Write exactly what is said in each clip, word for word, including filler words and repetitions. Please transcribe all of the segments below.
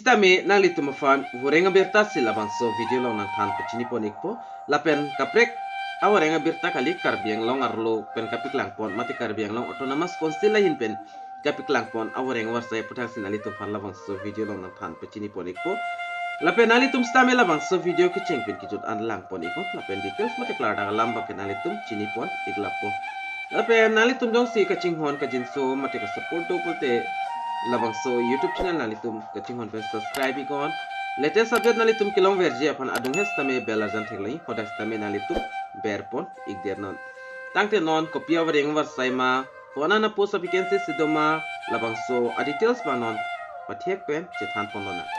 Tame nanglitum aphan voreng abirta si labangso video along nangthan pachini pon ikpo. Lapen kaprek avoreng abirta kali, Karbi Anglong arlo pen kapaklang pon mate Karbi Anglong Autonomous Council ahin pen kapaklang pon avoreng avarsai aphuthak si nanglitum aphan labangso video along nangthan pachini pon ikpo. Lapen nanglitum sitame labangso video kecheng pen kejut an lang pon ikpo. Lapen details mate klardak alam abangke nanglitum chini pon ik lapo. Lapen nanglitum jongsi kachinghon kajinso mate ka-support do pulote labangso YouTube channel nanglitum kachinghon pen subscribe iknon. Latest update nanglitum kelongverji aphan adung he sitame bell arjan theklong, hadak sitame nanglitum ber pon ikdet non. Tangte non kopi avoreng avarsai ma, konat a-post a-vacancy si do ma, labangso a-details abang non pathek pen chethan pon lonang.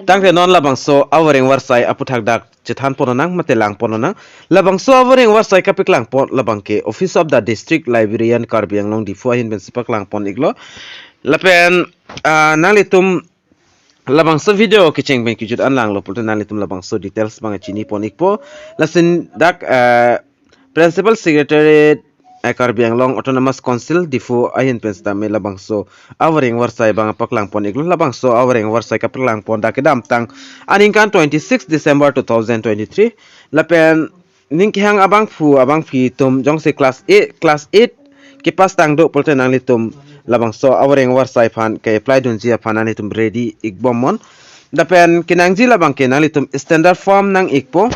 Tangte non labangso avoreng avarsai aphuthak dak chethan pon lonang mate lang pon lonang. Labangso avoreng avarsai kapaklang pon labangke Office of the District Librarian Karbi Anglong Diphu ahin pensi paklang pon iklo. Lapen, ah, nanglitum labangso video kecheng pen kejut an langlo pulote nanglitum labangso details abang chini pon ikpo. Lasi dak, ah, Principal Secretariat, eh, Karbi Anglong Autonomous Council Diphu ahin pen sitame labangso avoreng avarsai abang paklang pon iklo. Labangso avoreng avarsai kapaklang pon dak kedamtang aningkan twenty-six December two thousand twenty-three. Lapen ning kehang abangphu abangphi atum jongsi class eight, class eight kepass tang do pulote nanglitum labangso avoreng avarsai aphan ke-apply dunji aphan nanglitum ready ikbom non. Lapen kenangji labangke nanglitum standard form nang ikpo.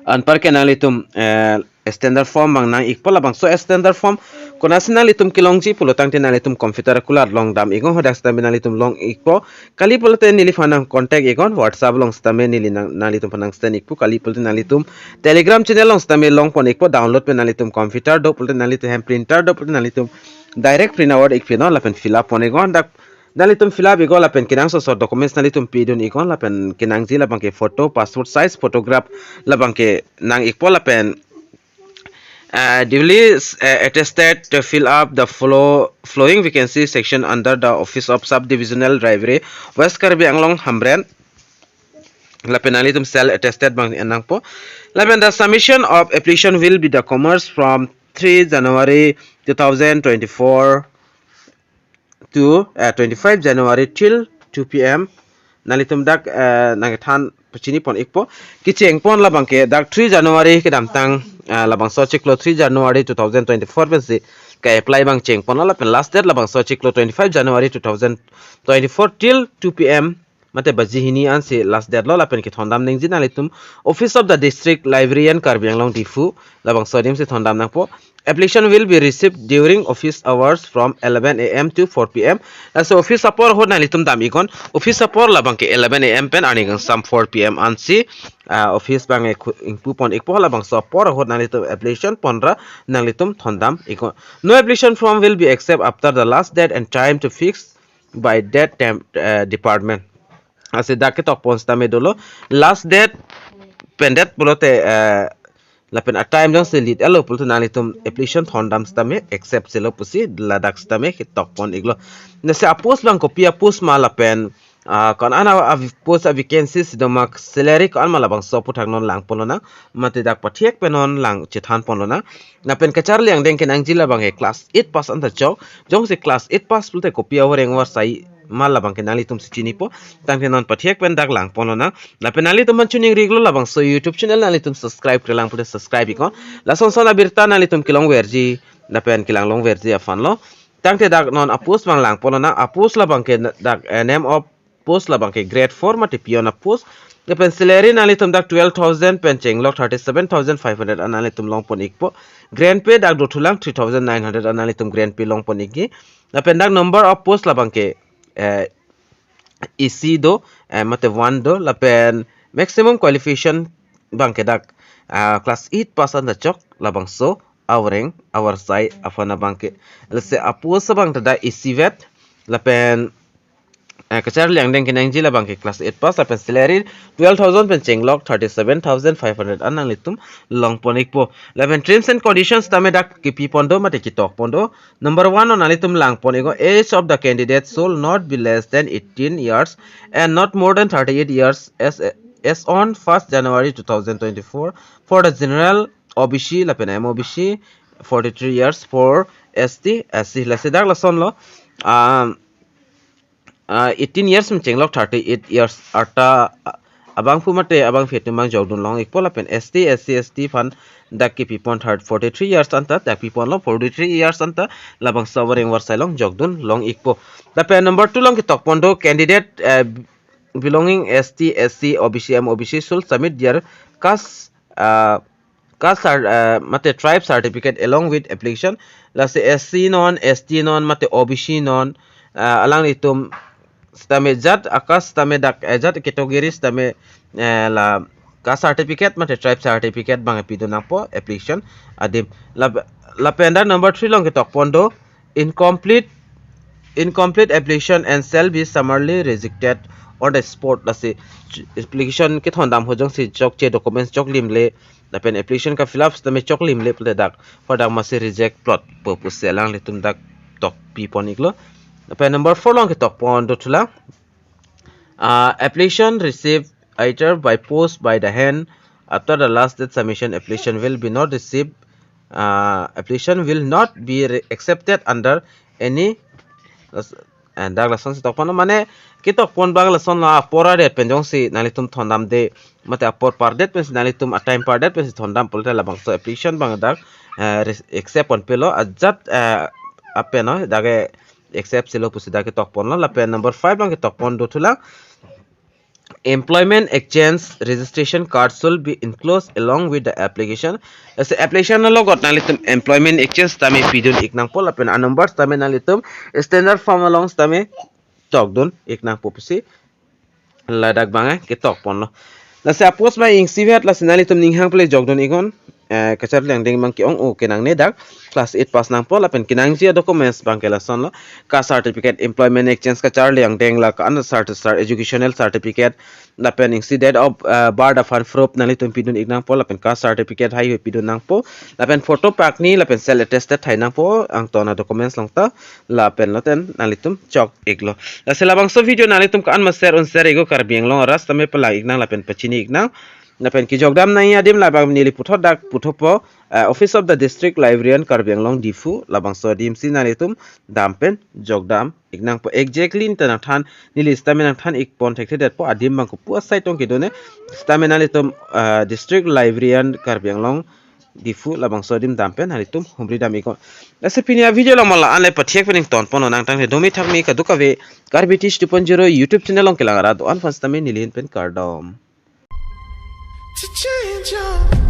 Anparke nanglitum, eh, standard form abang nang ikpo. Labangso standard form konatsi nanglitum kelongji pulo tangte nanglitum computer kulat along dam iknon, hadak sitame nanglitum long ikpo. Kali pulote neliphan nang contact iknon, WhatsApp along sitame neli nang, nanglitum aphan nang send ikpo. Kali pulote nanglitum Telegram channel along sitame long pon ikpo, download pen nanglitum computer do pulote nanglitum hem printer do pulote nanglitum direct print out ikphi non lapen fill up pon iknon. Dak nanglitum fill up iknon lapen kenangsot sot documents nanglitum pidun iknon lapen kenangji labangke photo, passport size photograph labangke nang ikpo. Lapen, uh, duly, uh, attested to fill up the follow, following vacancy section under the Office of Sub-Divisional Library, West Karbi Anglong, Hamren. Lapen nanglitum self attested abang nangpo. Lapen the submission of application will be the commence from three January two thousand twenty-four to, uh, twenty-five January till two P M. Nanglitum dak, uh, nangthan pachini pon ikpo. Kecheng pon labangke dak three January kedamtang, uh, labangso achiklo three January two thousand twenty-four pensi ke-apply abang cheng ponlo lapen last date labangso achiklo twenty-five January two thousand twenty-four till two P M mate baji hini ansi last date lo. Lapen kethondam nangji nanglitum Office of the District Librarian Karbi Anglong Diphu, labangso adim si thondam nangpo. Application will be received during office hours from eleven A M to four P M. Laso office apor ahut nanglitum dam iknon. Office apor labangke eleven A M pen arni kangsam four P M ansi, ah, office abang ingpu pon ikpo. Labangso apor ahut nanglitum application ponra nanglitum thondam iknon. No application form will be accept after the last date and time to fix by that tem-, eh, department. Lasi dak ketok pon sitame dolo. Last date pen date pulote, eh, lapen a-time jongsi late-etlo pulote nanglitum application thondam sitame accept silo pusi ladak sitame ketok pon iklo. Lasi a-post abang kopi a-post ma lapen, ah, konat a-post a-vacancy si do ma, salary konat ma labangso aphuthak non lang pon lonang. Mate dak pathek pen non lang chethan pon lonang. Lapen kacharli angdeng kenangji labangke class eight pass anta chok. Jongsi class eight pass pulote kopi avoreng avarsai ma labangke nanglitum si chinipo. Tangte non pathek pen dak lang pon lonang. Lapen nanglitum aphan choningri iklo, labangso YouTube channel nanglitum subscribe-kre lang pulote subscribe iknon. Lason son abirta nanglitum kelongverji lapen kelang longverji aphanlo. Tangte dak non a-post abang lang pon lonang. A-post labangke dak, eh, name of post labangke grade four mate peon a-post. Lapen salary nanglitum dak twelve thousand pen chenglok thirty-seven thousand five hundred an nanglitum long pon ikpo. Grade pay dak dothulang three thousand nine hundred an nanglitum grade pay long pon ikji. Lapen dak number of post labangke, eh, isi do, eh, mate one do. Lapen maximum qualification abangke dak, ah, class eight pass anta chok labangso avoreng avarsai aphan abangke. Lasi a-post abang ta dak isivet. Lapen, eh, kacharli angdeng kenangji labangke class eight pass, lapen salary twelve thousand pen chenglok thirty-seven thousand five hundred an nanglitum long pon ikpo. Lapen terms and conditions tame dak kipi pon do mate ketok pon do. Number one non nanglitum lang pon iknon, age of the candidate shall not be less than eighteen years and not more than thirty-eight years as, as on first January two thousand twenty-four for the general O B C lapen M O B C, forty-three years for S T, S C. Lasi dak lasonlo. Um, ah, eighteen years pen chenglok thirty-eight years arta, ah, abangphu mate abangphi atum abang jokdun long ikpo. Lapen S T, S C, S T aphan dak kepipon thirty, forty-three years anta dak piponlo, forty-three years anta labangso avoreng avarsai along jokdun long ikpo. Lapen number two along ketokpon do candidate, eh, belonging S T, S C, O B C, M O B C should submit their caste, uh, caste cer-, uh, mate tribe certificate along with application. Lasi S C non, S T non, mate O B C non, uh, alanglitum sitame jat a-caste sitame dak, eh, jat category sitame, eh, la caste certificate mate tribe certificate abang pidun nangpo application adim. La, lapen dak number three along ketokpon do incomplete, incomplete application and shall be summarily rejected on the spot. Lasi ch-, application kethondam ahut jongsi chokche, documents choklimle, lapen application ka-fill up sitame choklimle pulote dak, hadak masi reject plotpo pusi alanglitum dak tokpipon iklo. Lapen number four along ketokpon do thulang. Uh, application received either by post, by the hand, after the last date submission, application will be not received, uh, application will not be re-, accepted under any, and dak lasonsi tokpon, mane ketokpon abang lason la apor adet pen jongsi nanglitum thondamde, mate apor pardet pensi nanglitum a-time pardet pensi thondam pulote labangso application abang dak, eh, res-, accept ponpelo, ajat, eh, apen no dak ke accept silo pusi dak ketokponlo. Lapen number five along ketokpon do thulang, employment exchange registration card should be enclosed along with the application. Lasi application alogot nanglitum employment exchange sitame pidun ik nangpo, lapen a-number sitame nanglitum standard form along sitame tokdun ik nangpo pusi ladak abang, eh, ketokponlo. Lasi a-post abang isi vet, lasi nanglitum ning hang pule jokdun iknon, eh, kacharli angdeng abang ke-ong-o kenangne dak class eight pass nangpo, lapen kenangji a-documents abang ke lasonlo, caste certificate, employment exchange kacharli angdeng, la ka-an certi-, cer-, educational certificate, lapen isi date of, eh, birth aphan proof nanglitum pidun ik nangpo, lapen caste certificate heihui pidun nangpo, lapen photo pakni, lapen self attested thai nangpo, angton a-documents along ta, lapen latum nanglitum chok iklo. Lasi labangso video nanglitum ka-an ma share un share iknon, Karbi Anglong arat sitame palang ik nang lapen pachini ik nang. Lapen kejokdam nangji adim labang neli puthot dak puthopo, eh, Office of the District Librarian Karbi Anglong Diphu, labangso adim si nanglitum dam pen jokdam ik nangpo. Exactly neta nangthan, neli sitame nangthan ikpon thekthedetpo adim abang kopu asai tong kedo ne, sitame nanglitum, eh, District Librarian Karbi Anglong Diphu labangso adim dam pen nanglitum humri dam iknon. Lasi pini a-video along ma la-an le pathek pen ingtonponlo, nangtangte domi thakmi kadokave Karbi Teach two point zero YouTube channel along kelang arat do-an aphan sitame neli ahin pen kardom. To change your